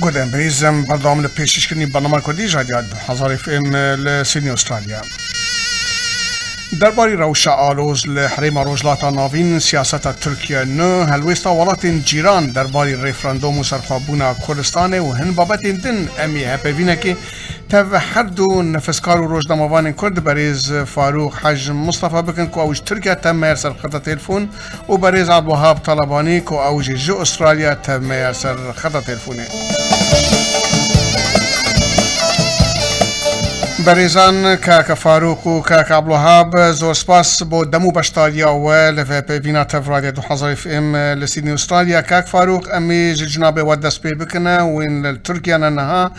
گودەن بریزم بەردەوام لە پێشکەشکردنی بەرنامەی کوردی ژادیا 2000 FM لە سیدنی ئوسترالیا. دەرباری رەوشە ئالۆز لە هەرێما ڕۆژهەڵاتا ناڤین، سیاسەتا تورکیە نوێ، هەلوێستا وڵاتên جیران دەرباری رێفراندۆم و سەرخوەبوونا کوردستانê û hin babetên din em ê hevpeyvînekê tev her du nifiskar û rojnamevanên Kurd berêz Farûq Hej Mistefa bikin ku ew ji Tirkiye tev me ye ser xeta têlfon û berêz Abdulwahab Talebanî ku ew jî ji Ustralya tev me ye ser xeta têlfonê. Berêzan Kaka Farûq û Kaka Abdulwahab zor spas bo dem û beşdariya we li vepeyvîna tev Radyo 2000 FM li Sydney Ustralya. Kak Farûq em ê ji cinabê we dest pê bikine wên li Tirkiye ne niha.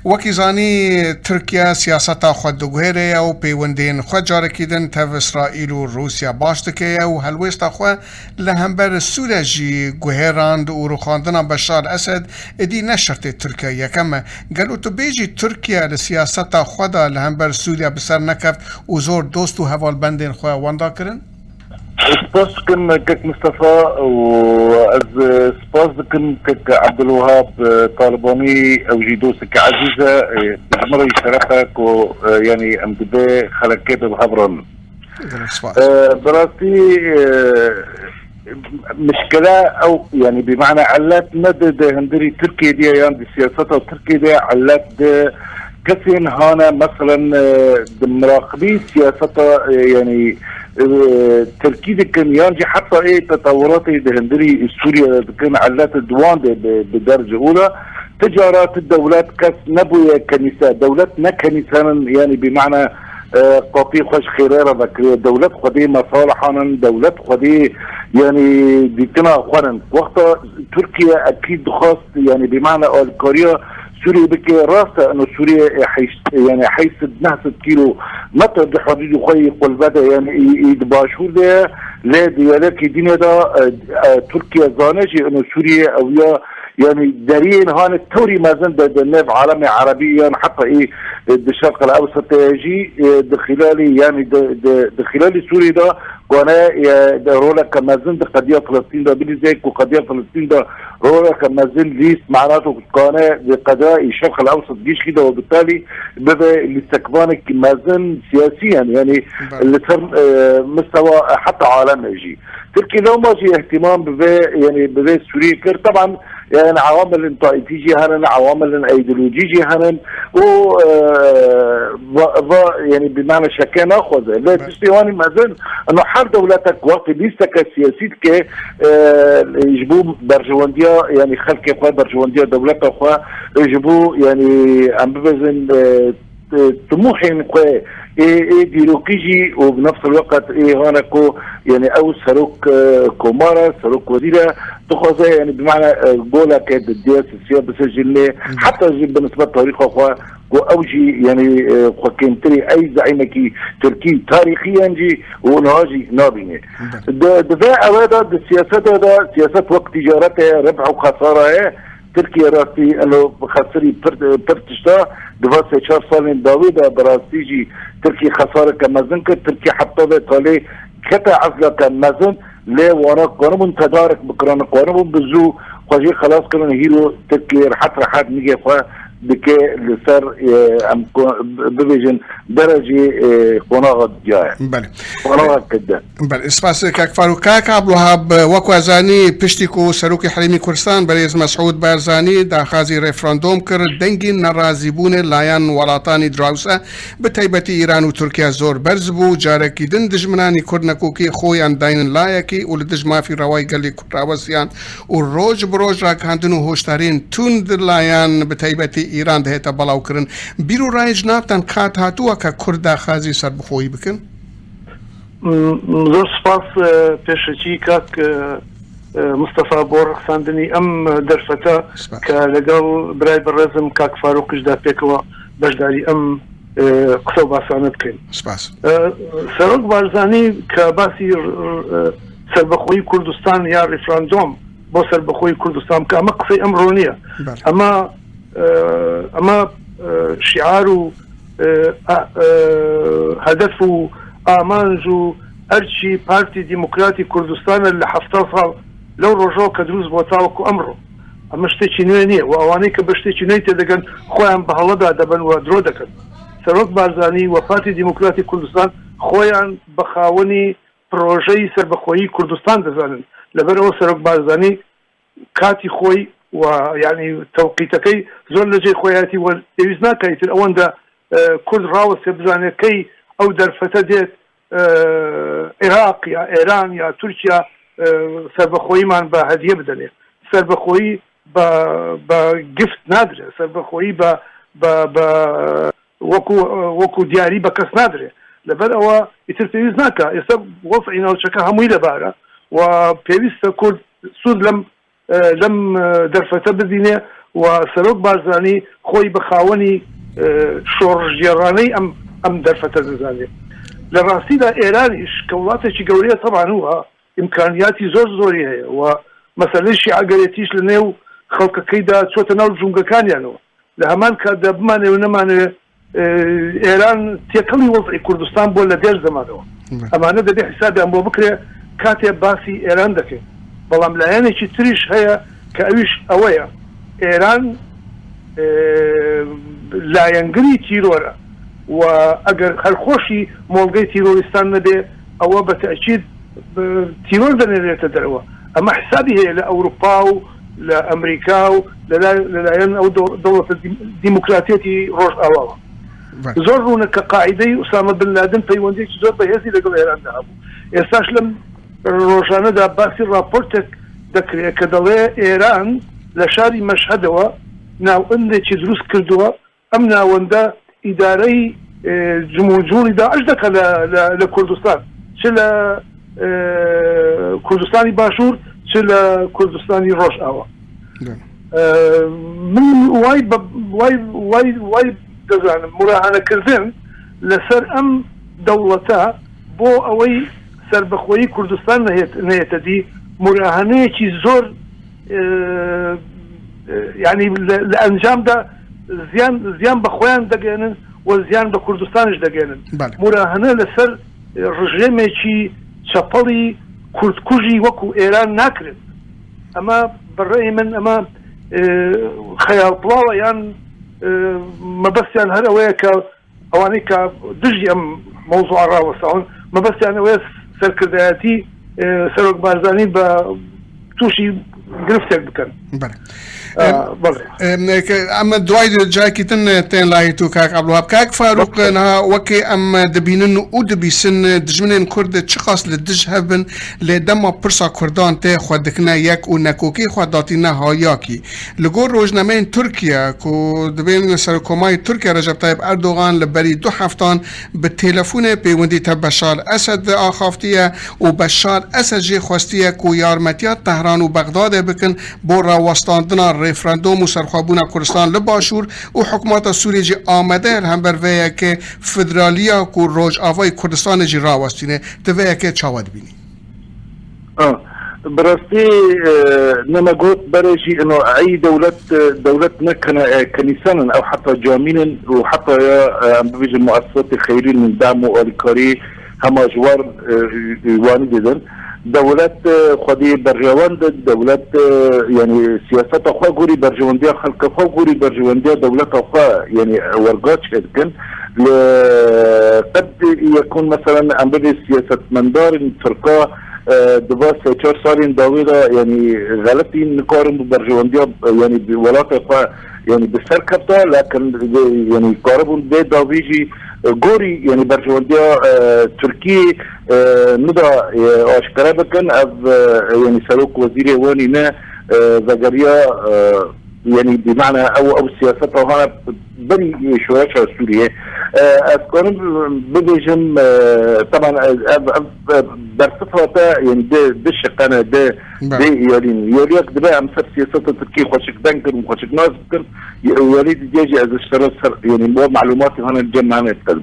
Wekî zanî Tirkiye siyaseta xwe diguhêre ye û pêwendiyên xwe carekî din tev Îsraîl û Rûsya baş dike ye û helwêsta xwe li hember Sûriye jî guhêrand û rûxandina Beşar Esed êdî ne şertê Tirkiye yekem e. Gelo tu bêjî Tirkiye li siyaseta xwe de li hember Sûriye bi ser nekeft û zor dost û hevalbendên xwe wenda kirin? Spas dikim kek Mistefa û ez spas dikim kek Ebdulwehab Talibanî ew jî dostekî ezîz e ji min re jî şeref e ku yanî em dibe xelekê de bi hev re nin. Bi rastî mişkile ew yanî bi mana elet ne di di hundirî Tirkiyê de ye yan di siyaseta Tirkiyê de ye elet di kesên hane meselen di miraqibî siyaseta yanî Tirkî dikin yan jî heta ê tetewuratê di hundirî Sûriye de dikin elet di wan de bi derce ûla ti cara ti dewlet kes nebûye kenîse dewlet ne kenîsenin yanî bi mana Qapî xwe ji xêrê re vekiriye. Dewlet xwedî mesalihan in, dewlet xwedî yanî dîtina xwe in. Wexta Tirkiye ekîd dixwest yanî bi mana alîkariya Sûriyê bike rast e ino Sûriye yanî 800 900 kîlo metre di hudûdê xwe yê qulbe de yanî ê di başûr de ye lê di yelekê dînê de Tirkiye zane jî ino Sûriye ew ya Yanî deriyên hanê tewrî mezin de di nêv alemê erebî yan heta ê di Şerq el Ewsatê ye jî di xîlalî yanî di di di xîlalî Sûriyê de kane di roleke mezin di qediya Filistîn de bilîze ku qediya Filistîn de roleke mezin lîst manato kane di qediya ê Şerq el Ewsat gişkî de û bitalî bibe lîstekvanek mezin siyasî yanî yanî li ser mistewa heta alemê jî. Tirkiye lewma jî îhtîmam bi vê yanî bi vê Sûriyê kir. Teban yani awamilên taîfî jî henin, awamilên îdeolojî jî henin û va yanî bi mana şeke naxwaze. Lê tiştê wanî mezin ino her dewletek wextê lîsteke siyasî dike ji bo berjewendiya yanî xelkê xwe, berjewendiya dewleta xwe ji bo yanî em bibêjin Tumuhên xwe ê ê dîrokî jî û bi nefs weqet ê hane ku yanî ew serok komar e, serok wezîr e dixwaze yanî bi mana goleke di dê sisiya bisecilnê heta jî bi nisbet tarîxa xwe ku ew jî yanî xwe kêmtirî ey zeîmekî tirkî tarîxî yan jî û niha jî nabînê. Di di vê ewe de di siyasetê de siyaset wek tîcaretê ribh û xesara ye Tirkiye rastî eno bi xesirî pir pir tişta di va sê çar salên dawî de bi rastî jî Tirkiye xesareke mezin kir. Tirkiye heta vê talê kete ezleke mezin lê wana kanibûn tedarik bikirin, kanibûn bi zû xwe jê xelas kirin. Hîro Tirkiye rehet rehet nigê xwe dike li ser em bibêjin derecê qonaxa diya ye. Belê. Qonaxa kide. Belê spas kak Farûk. Kak Abdulwahab wek we zanî piştî ku Serokê Herêmî Kurdistan Berêz Mesûd Barzanî daxwazî referandom kir dengên nerazîbûnê layan welatanî dirawse bi taybetî Îran û Tirkiye zor berz bû carekî din dijminanî Kurd nekokî xoyan daynin layekî û li dij mafî rewayî gelê Kurd rawestiyan û roj bi roj ragihandin û hoşdariyên tund layan bi taybetî Îran dihête belawkirin. Bîr û rayê ji navtan kat hatiwa ke Kurd daxwazî serbixweyî bikin? زۆر سوپاس پێشەکی کاک مستەفا بۆ ڕەخساندنی ئەم دەرفەتە کە لەگەڵ برای بەڕێزم کاک فاروقیشدا پێکەوە بەشداری ئەم قسە و باسانە بکەین. سپاس. سەرۆک بارزانی کە باسی سەربەخۆیی کوردستان یا ڕیفراندۆم بۆ سەربەخۆیی کوردستان بکە ئەمە قسەی ئەمڕۆ نییە ئەمە ئەمە شیعار و هەدەف و ئامانج و ئەرکی پارتی دیموکراتی کوردستانە لە 70 ساڵ لەو ڕۆژەوە کە دروست بۆ تاوەکو ئەمڕۆ. ئەمە شتێکی نوێ نییە و ئەوانەی کە بە شتێکی نوێی تێدەگەن خۆیان بە هەڵەدا دەبەن و درۆ دەکەن. سەرۆک بارزانی و پارتی دیموکراتی کوردستان خۆیان بە خاوەنی پرۆژەی سەربەخۆیی کوردستان دەزانن، لەبەرئەوە سەرۆک بارزانی کاتی خۆی و یانی تەوقیتەکەی زۆر لە جێی خۆیەتی و پێویست ناکا ئیتر ئەوەندە کورد ڕاوەستێ بزانێ کەی ئەو دەرفەتە دێت عێراق یا ئێران یا تورکیا سەربەخۆییمان بە هەدیە بدەنێ. سەربەخۆیی بە بە گفت نادرێ، سەربەخۆیی بە بە بە وەکو وەکو دیاری بە کەس نادرێ. لەبەر ئەوە ئیتر پێویست ناکا ئێستا وەزعی ناوچەکە هەمووی لەبارە و پێویستە کورد سوود لەم لەم دەرفەتە ببینێ و سەرۆک بارزانی خۆی بە خاوەنی شۆڕشگێڕانەی ئەم ئەم دەرفەتە دەزانێ. لە ڕاستیدا ئێرانیش کە وڵاتێکی گەورەیە تەبعەن و ئیمکانیاتی زۆر زۆری هەیە و مەسەلەی شیعەگەرێتیش لە نێو خەڵکەکەیدا چۆتە ناو جومگەکانیانەوە. لە هەمان کاتدا بمانەوێ و نەمانەوێ ئێران تێکەڵی وەزعی کوردستان بووە لە دێر زەمانەوە. ئەمانە دەبێ حیسابیان بۆ بکرێ کاتێ باسی ئێران دەکەین. بەڵام لایەنێکی تریش هەیە کە ئەویش ئەوەیە ئێران لایەنگری تیرۆرە و ئەگەر هەر خۆشی مۆڵگەی تیرۆریستان نەبێ ئەوە بە تەئکید تیرۆر دەنێرێتە دەرەوە. ئەمە حیسابی هەیە لە ئەوروپا و لە ئەمریکا و لەلایەن ئەو دەوڵەتە دیموکراتیەتی ڕۆژئاواوە. زۆر ڕوونە کە قاعیدەی ئوسامە بن لادن پەیوەندیەکی زۆر بەهێزی لەگەڵ ئێراندا هەبوو. ئێستاش لەم ڕۆژانەدا باسی ڕاپۆرتێک دەکرێت کە دەڵێ ئێران لە شاری مەشهەدەوە ناوەندێکی دروست کردووە ئەم ناوەندە ئیدارەی جموجوڵی داعش دەکات لە کوردستان، چ لە کوردستانی باشوور چ لە کوردستانی ڕۆژئاوا. من وای وای وای وای دەزانم موراهەنەکردن لەسەر ئەم دەوڵەتە بۆ ئەوەی سەربەخۆیی کوردستان نەهێتە دی موراهەنەیەکی زۆر یانی لە ئەنجامدا زیان زیان بە خۆیان دەگەێنن و زیان بە کوردستانش دەگەێنن. موراهەنە لەسەر ڕژێمێکی چەپەڵی کوردکوژی وەکو ئێران ناکرێت. ئەمە بەڕێی من ئەمە خەیاڵ پڵاوە یان مەبەستیان هەر ئەوەیە کە ئەوانەی کە دژی ئەم مەوزوعە ڕاوەستاون مەبەستیان ئەوەیە سەرکردایەتی سەرۆک بارزانی بە تووشی گرفتێک بکەن. ئەمە دوای جاکی تن تێن لای تو کاک عەبدولوەهاب کاک فاروق نها وەکێ ئەم دبینن و دبیسن دژمنێن کورد چ قاس لە دژ هەبن لێ دەما پرسا کوردان تێ خwe دکنە یەک و نەکۆکی خwe داتینە هایاکی Li gor rojnameyên Tirkiye ku dibên Serokkomarê Tirkiye Recep Tayyip Erdogan li berî du heftan bi têlefonê pêwendî tev Beşar Esed axaftiye û Beşar Esed jê xwestiye ku yarmetiya Tehran û Bexdadê bikin bo rawestandina referandom û serxwebûna Kurdistan li Başûr û hikûmeta Sûriyê jî amade ye li hember vê yekê federaliya ku Rojavayê Kurdistanê jî rawestîne. Tu vê yekê çawa dibînî? Bi rastî ne me got berê jî ino ey dewlet dewlet ne kenîse nin ew heta camî nin û heta ya em bibêjin muessesatê xeyrî nin dem û alîkarî hema ji war wanî didin. Dewlet xwedî berjewend in, dewlet yanî siyaseta xwe gorî berjewendiya xelkê xwe gorî berjewendiya dewleta xwe yanî werga çêdikin. Li qed yekûn meselen em bibê siyasetmendarên Tirka di va sê çar salên dawî de yanî xeletî nikarin bi berjewendiya yanî bi welatê xwe yanî bi ser kefta lakin yanî karibûn vê dawî jî gorî yanî berjewendiya Tirkî nida aşkere bikin ev yanî serok wezîrê wanî ne vegeriya yanî bi mana ew ew siyaseta hane berî şoreşa Sûriyê ez karim bibêjim teban ev ev bersifa te yanî di di şiqene di dê yalîn yaliyek dibe em ser siyaseta Tirkî xweşik deng kirin xweşik nas bikin yalî diye jî ez ji ser ser yanî bo melumatê hane cem me dikim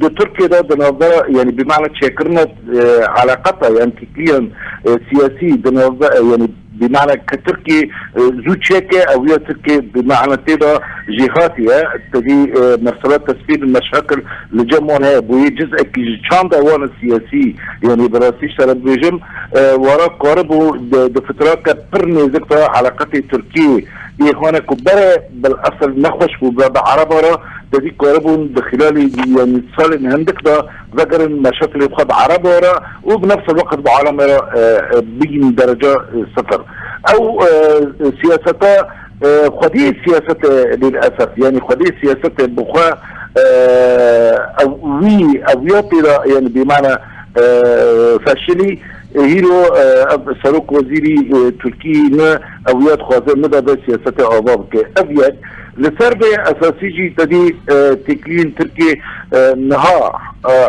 di Tirkiyê de di navbera yanî bi mana çêkirina eleqeta yan tîkliyan siyasî di navbera yanî. بمعنى كتركي زو تشيكي او يا تركي بمعنى تيدا جهاتية تدي مرسلات تسفير المشاكل لجمون بوي جزء كي چاند اوان السياسي يعني براسي شرب بيجم ورا قاربو دفترات پر نزك علاقتي تركي هون كبرة بالاصل نخوش بعربرة تدي قاربون بخلال يعني اتصال هندك ده ذكر المشاكل يبقى بعربرة وبنفس الوقت بعالم بين درجة صفر او سياسته خدي سياسة للاسف يعني خدي سياسة بخوا او وي او يعطي يعني بمعنى فاشلي هيرو سروك وزيري تركي نه او ياد خوازه ندا به سياسة آباب که ابيض لسر به اساسي جي تدي تكلين تركي نها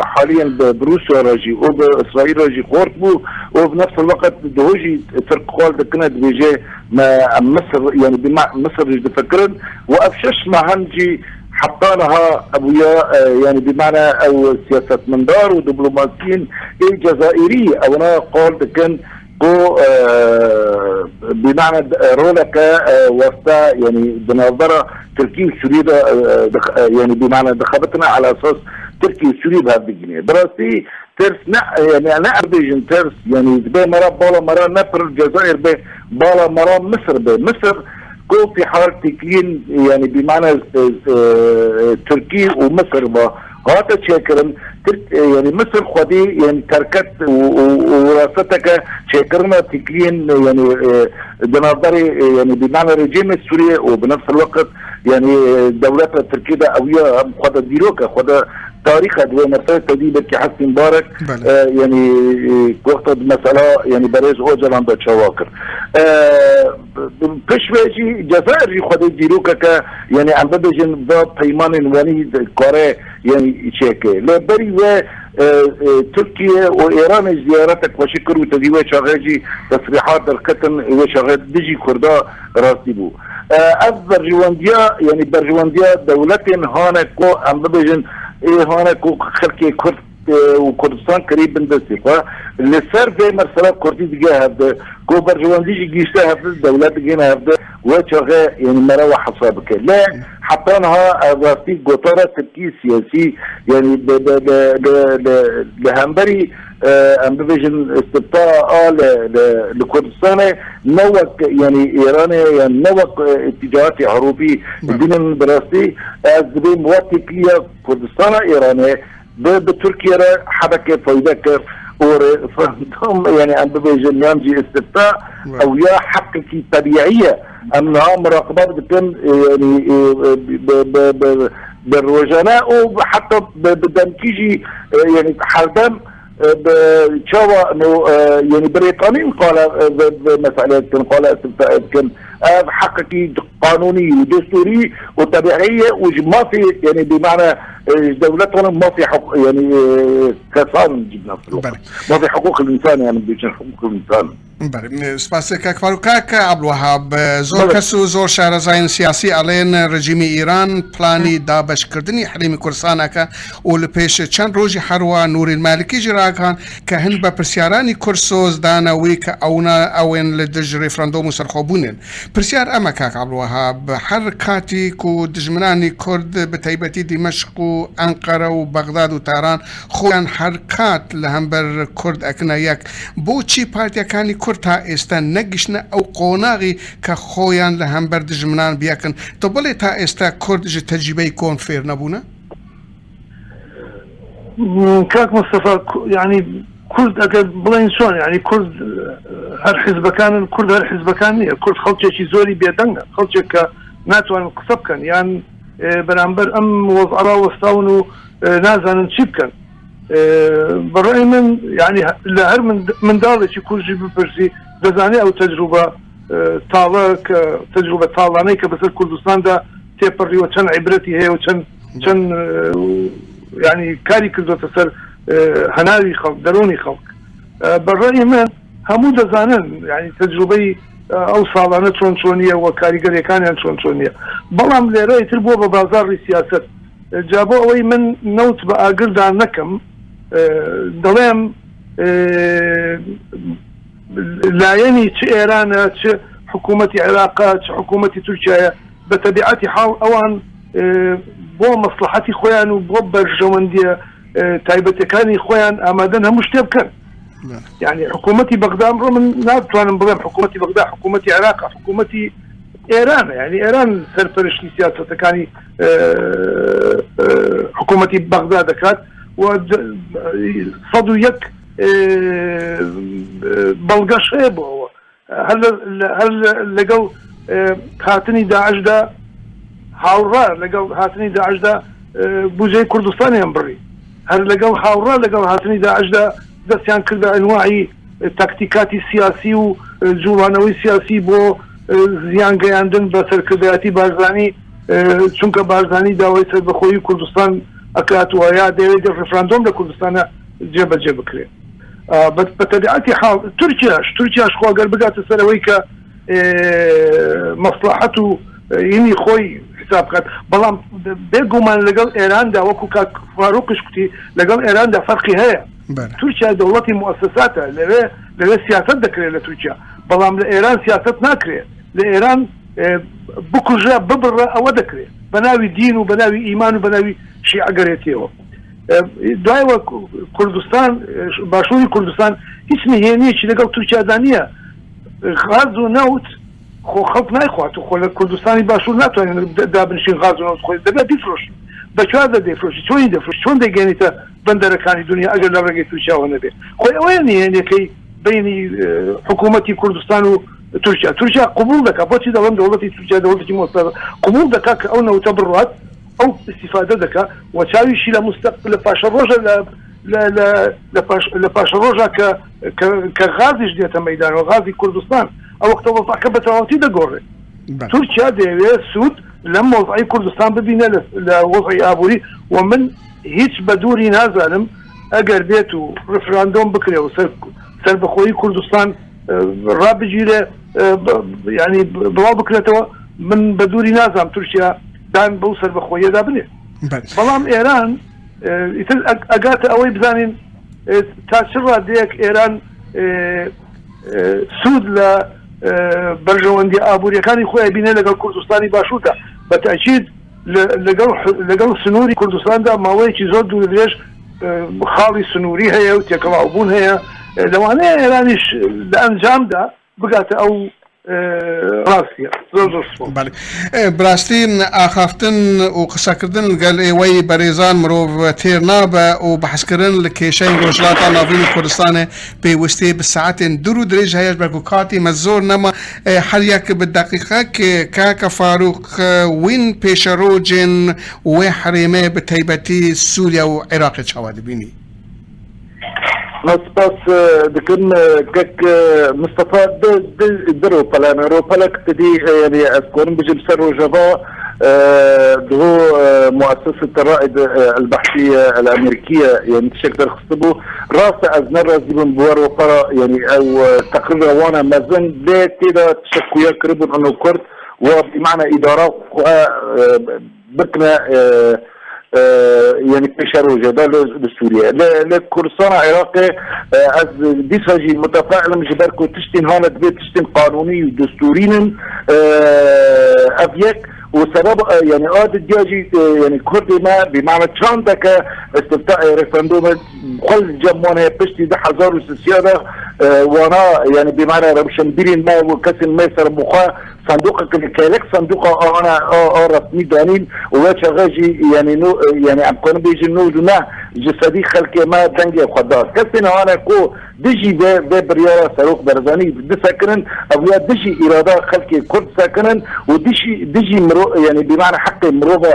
حاليا بروسيا راجي وباسرائيل راجي خورت بو وبنفس الوقت دهوجي ترك قال دكنا دبيجي ما مصر يعني بما مصر دفكرن وافشش ما هنجي حطانها ابويا يعني بمعنى او سياسة مندار ودبلوماسيين الجزائري او انا قال دكن كو بمعنى رولك واسطة يعني بنظرة تركي وسوريا يعني بمعنى دخلتنا على اساس تركي وسوريا بهذا الجنيه براسي ترس نا يعني انا اربيجن ترس يعني بي مرة بالا مرة نفر الجزائر بي بالا مرة مصر بي مصر كو في حال تكلين يعني بمعنى تركي ومصر با هذا تشكرن يعني مصر خدي يعني تركت وراثتك تشكرنا تكلين يعني بنظري يعني بمعنى رجيم السوري وبنفس الوقت يعني دولة التركية قوية خد ديروكا خد تاريخ دوي مسألة تدي بكي حسن مبارك يعني وقت مسألة يعني بريز اوجلان بتشواكر پش بيجي جزائر خد ديروكا ك يعني عم ببيجن با پیمان وني كاره يعني تشيكي لبري و تركيا وايران زيارتك وشكر وتدي شغاجي تصريحات دركتن وشغال ديجي كردا راسي بو اف برجوانديا يعني برجوانديا دولتين هانا كو ام ببيجن ايه هانا كو خلكي كرد وكردستان قريب من دستي اللي صار في مرسلة كردي دقاها هبدا كو برجواندي جيشتا هبدا الدولة دقينا هبدا وشغا يعني مروح حسابك لا حطانها راسي قطارة تركي سياسي يعني ب ب ب ب ب لهمبري ام بفيجن استبطاء لكردستان نوك يعني ايران يعني نوك اتجاهات عروبي دين براسي از بي مواتي كردستان ايران بتركيا حبكه فايدة ورفرندوم يعني ام بفيجن يامجي استفتاء او يا حقك طبيعيه انها مراقبات بتم يعني بالرجناء وحتى بدمكيجي يعني حردم تشاوا انه يعني بريطانيين قال بمساله قال استفتاء كان حقك قانوني ودستوري وطبيعيه وما في يعني بمعنى دولتهم ما في حق يعني كسان جبنا ما في حقوق الانسان يعني بيجن حقوق الانسان. بله سپاس کاک فاروق کاک عبدالوهاب زۆر کەس و زۆر شارەزایان سیاسی ئەڵێن ڕژیمی ئیران پلانی دابەشکردنی حرێمی کوردستانەکە و لە پێش چەند ڕۆژی هەروە نوری مالکیژی ڕاگەیاند کە هەند بە پرسیارانی کورسۆز دانەوەی کە ئەونا ئەوێن لە دژ ڕیفراندۆم و سەرخۆبوونن. پرسیار ئەمە کاک عەبدولوەهاب هەر کاتێک و دژمنانی کورد بە تایبەتی دیمەشق و ئەنقەرە و بەغداد و تاران خۆیان هەر کات لە هەمبەر کورد ئەکنە یەک، بۆچی پارتیەکانی کورد تا ئێستا نەگەیشتنە ئەو قۆناغی کە خۆیان لە هەمبەر دژمنان بیەکن؟ تۆ بڵێ تا ئێستا کورد ژ تەجریبەی کۆن فێر نەبوونە؟ کاک مستەفا یعنی کورد ئەگەر بڵێن چۆن یعنی کورد هەر حیزبەکانن، کورد هەر حیزبەکان نییە، کورد خەڵکێکی زۆری بێدەنگە، خەڵکێک کە ناتوانن قسە بکەن یان بەرامبەر ئەم وەزعە وەستاون و نازانن چی بکەن. بەڕای من یعنی لە هەر منداڵێکی کوردی بپرسی دەزانێت ئەو تەجروبە تاڵە کە تەجروبە تاڵانەی کە بەسەر کوردستاندا تێپەڕیوە چەند عیبرەتی هەیە و چەند یعنی کاری کردوتە سەر هەناوی خەڵک، دەرونی خەڵک. بەڕای من هەموو دەزانن یعنی تەجروبەی ئەو ساڵانە چۆن چۆنیە و کاریگەریەکانیان چۆن چۆنیە، بەڵام لێرە ئیتر بووە بە بازاڕی سیاست. جا بۆ ئەوەی من نەوت بە ئاگردا نەکەم دەڵێم لایەنی چ ئێرانە چ حکوومەتی عێراقە چ حکوومەتی تورکیایە بە تەبیعەتی حاڵ ئەوان بۆ مەسڵەحەتی خۆیان و بۆ بەرژەوەندیە تایبەتەکانی خۆیان ئامادەن هەموو شتێ بکەن. یعنی حکوومەتی بەغدا ئەمڕۆ من ناتوانم بڵێم حکوومەتی بەغدا حکوومەتی عێراق حکوومەتی ئێرانە یعنی ئێران سەرپەرشتی سیاسەتەکانی حکوومەتی بەغدا دەکات و 101 بەڵگەش هەیە بۆ ئەوە هەر هەر لەگەڵ هاتنی داعشدا هاوڕا لەگەڵ هاتنی داعشدا بودجەی کوردستانیان بڕی هەر لەگەڵ هاوڕا لەگەڵ هاتنی داعشدا دەستیان کردە ئەنواعی تاکتیکاتی سیاسی و جوڵانەوەی سیاسی بۆ زیان گەیاندن بە سەرکردایەتی بارزانی چونکە بارزانی داوای سەربەخۆیی کوردستان ئەکات و یا دەیەوێت ڕیفراندۆم لە کوردستانە جێبەجێ بکرێت. بە تەبیعەتی حاڵ تورکیاش تورکیاش خۆ گەر بگاتە سەر ئەوەی کە مەسڵەحەت و ینی خۆی حساب بکات بەڵام بێگومان لەگەڵ ئێراندا وەکو کاک فاروقیش کوتی لەگەڵ ئێراندا فەرقی هەیە تورکیا دەوڵەتی موئەسەساتە لەوێ لەوێ سیاسەت دەکرێت لە تورکیا بەڵام لە ئێران سیاسەت ناکرێت لە ئێران بکوژە ببڕە ئەوە دەکرێت بە ناوی دین و بە ناوی ئیمان و بە ناوی شیعەگەرێتیەوە دوایەوە کوردستان باشووری کوردستان هیچ نهێنیەکی لەگەڵ تورکیادا نییە غاز و نەوت خۆ خەڵک نایخوات و خۆ لە کوردستانی باشوور ناتوانین دابنشین غاز و نەوت خۆی دەبێت بیفرۆشین بە کوێدا دەیفرۆشی چۆنی دەفرۆشی چۆن دەیگەێنیتە بەندەرەکانی دنیا ئەگەر لە ڕێگەی تورکیاوە نەبێ خۆی ئەوەیە نهێنیەکەی بینی حکوومەتی کوردستان و تورکیا تورکیا قبول دەکات بۆچی دەڵێم دەوڵەتی تورکیا دەوڵەتێکی مۆستە قبول دەکات کە ئەو نەوتە بڕات ئەو ئیستیفادە دەکا و چاویشی لە مستەق لە پاشەڕۆژە لە لە لە لە پاش لە پاشەڕۆژە کە کە کە غازیش دێتە مەیدانەوە غازی کوردستان ئەو وەختە وەزعەکە بە تەواوەتی دەگۆڕێ تورکیا دەیەوێ سوود لەم وەزعی کوردستان ببینە لە لە وەزعی ئابووری و من هیچ بە دووری نازانم ئەگەر بێت و ڕفراندۆم بکرێ و سەر سەربەخۆیی کوردستان ڕابگیرێ ینی بڵاو بکرێتەوە من بە دووری نازانم تورکیا دان بەو سەربەخۆیەدا بنێ بەڵام ئێران ئیتر ئەگاتە ئەوەی بزانین تا چ ڕادەیەک ئێران سوود لە بەرژەوەندی ئابوووریەکانی خۆی بینێ لەگەڵ کوردستانی باشووردا بە تاکید لەگەڵ لەگەڵ سنووری کوردستاندا ماوەیەکی زۆر دوور درێژ خاڵی سنووری هەیە و تێکەڵاوبوون هەیە لەوانەیە ئێرانیش لە ئەنجامدا بگاتە ئەو ڕاستیە. زۆر زۆر سوپاس. بەڵێ براستی ئاخافتن و قسەکردن گەل ئێوەی بەرێزان مرۆڤ تێر نابە و بەحسکردن لە کێشەی ڕۆژهەڵاتا ناڤین و کوردستانێ پێویستی بە ساعەتێن دوور و درێژ هەیە بەرکو کاتی مە زۆر نەما هەر یەک بە دەقیقەک کاکە فاروق وین پێشەرۆجێن وێ حەرێمێ بە تەیبەتی سووریا و عێراقێ چاوا دبینی؟ سپاس دکم کەک مستەفا دو ڕۆپەلانە ڕۆپەلەک تدی یعنی ئەز کۆنم بجم سەر ڕۆژەڤا دهۆ مؤسسة الرائد البحثية الأمريكية يعني تشك درخستبو ڕاستە ئەز نەڕازی بم بوە ڕۆپەرا یعنی ئەو تقرير وانا مەزن لێ تێدا تشکویا کربوون ئەنو کورد و بمعنى ئیدارە بکنە یعنی پێشەڕۆژێ دا لە سووریە لە کوردستانە عێراقێ ئەز دیسا ژی متفائلم ji ber ku tiştên hane dibê tiştên qanûnî û destûrînin ev yek û sebeb yani a diya jî yani Kurdê me bi mane çandeke istiftaê referandûmê xwe li cem wan heye piştî 2003 de wana yani bi mane rewşenbîrên me û kesên me serbixwe Sanduqek li kelek sanduqa ana a resmî danîn û wê çaxê jî yanî no yanî em dikarin bêjin 99 ji sedî xelkê me dengê xwe da. Kesên hane ku dijî vê vê biryara Serok Berzanî disekinin ew ya dijî îrada xelkê Kurd disekinin û dijî dijî miro yanî bîmane heqê mirova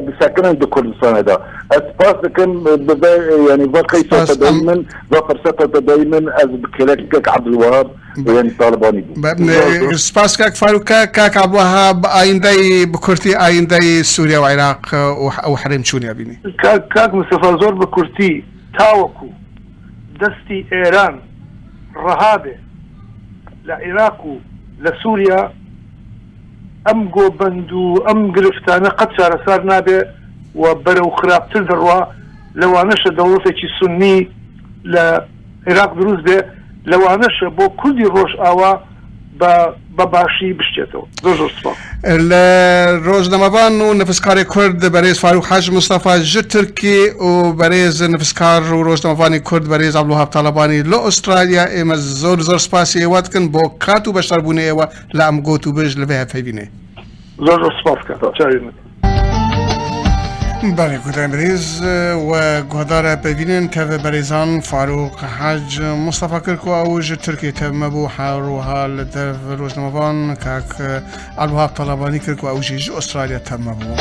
disekinin di Kurdistanê de. Ez spas dikim bi vê yanî va qeysa te dayî min va firseta te dayî min ez bi kêlek kek Ebdulwehab سپاس کاک فاروق کاک عەبدولوەهاب ئایندەی بە کورتی ئایندەی سووریا و عێراق و هەرێم چۆنی ئەبینی؟ کاک مستەفا زۆر بە کورتی تاوەکو دەستی ئێران ڕەها بێ لە عیراق و لە سووریا ئەم گۆبەند و ئەم گرفتانە قەت چارەسار نابێ و بەرەو خراپتر دەڕوا لەوانەشە دەوڵەتێکی سوننی لە عێراق دروست بێ. لەوانەشە بۆ کوردی ڕۆژئاوا بە بە باشی بشکێتەوە. زۆر زۆر سپاس. لە ڕۆژنامەڤان و نفسکارێ کورد بەرێز فاروق حەج مستەفا ژ تورکی و بەرێز نفسکار و ڕۆژنامەڤانی کورد بەرێز عەبدولوەهاب تاڵەبانی لە ئوسترالیا ئێمە زۆر زۆر سپاسی ئێوە دکن بۆ کات و بەشداربوونێ ئێوە لە ئەم گۆتوبێژ لە ڤێ هەڤپەیڤینێ. زۆر زۆر سپاس کاک. چاوی من. بەڵێ گوهداران بەرێز و گوهدارە پەیڤینن تەڤ بەرێزان فاروق حەج مستەفا کرد کو ئەو ژ تورکیە تەڤ مەبوو هەروەها لە دەڤ ڕۆژنامەڤان کاک عەبدولوەهاب تەڵەبانی کرد کو ئەو ژی ژ ئوسترالیا تەڤ مەبوو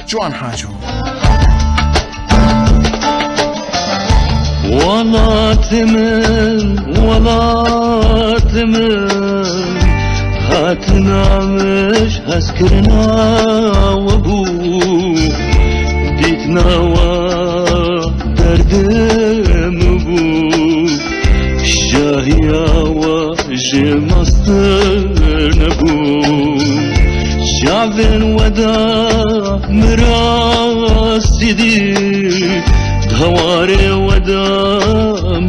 جوان حاجۆ. وڵات من وڵات من هاتنامش هەستکردناوە بوو دیتناوە دەردم بوو شاهیاوە ژێ مەستر نەبوو چاوێن وەدا مراسی دی هەوارێ وەدا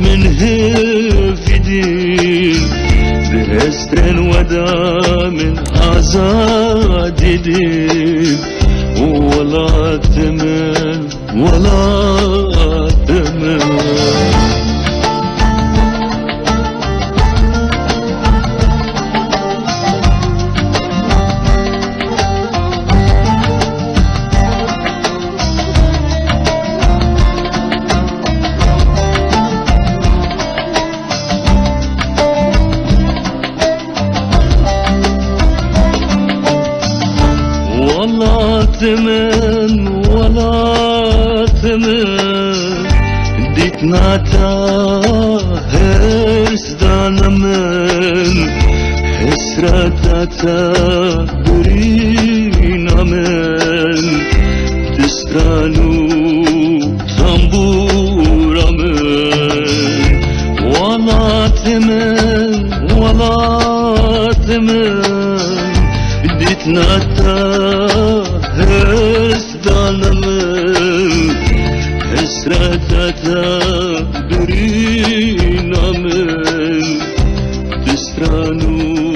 من هێفی دی بهێسترێن وەدا من ئازادی دی وڵات من وڵات من. وڵات من وڵات من دیتناتا هێرسدانە من حسرەتەتە برینە من دستران و تەمبورە من وڵات من وڵات من دیتناتا هێرسدانە من حسرەتەتە برینە من دستران و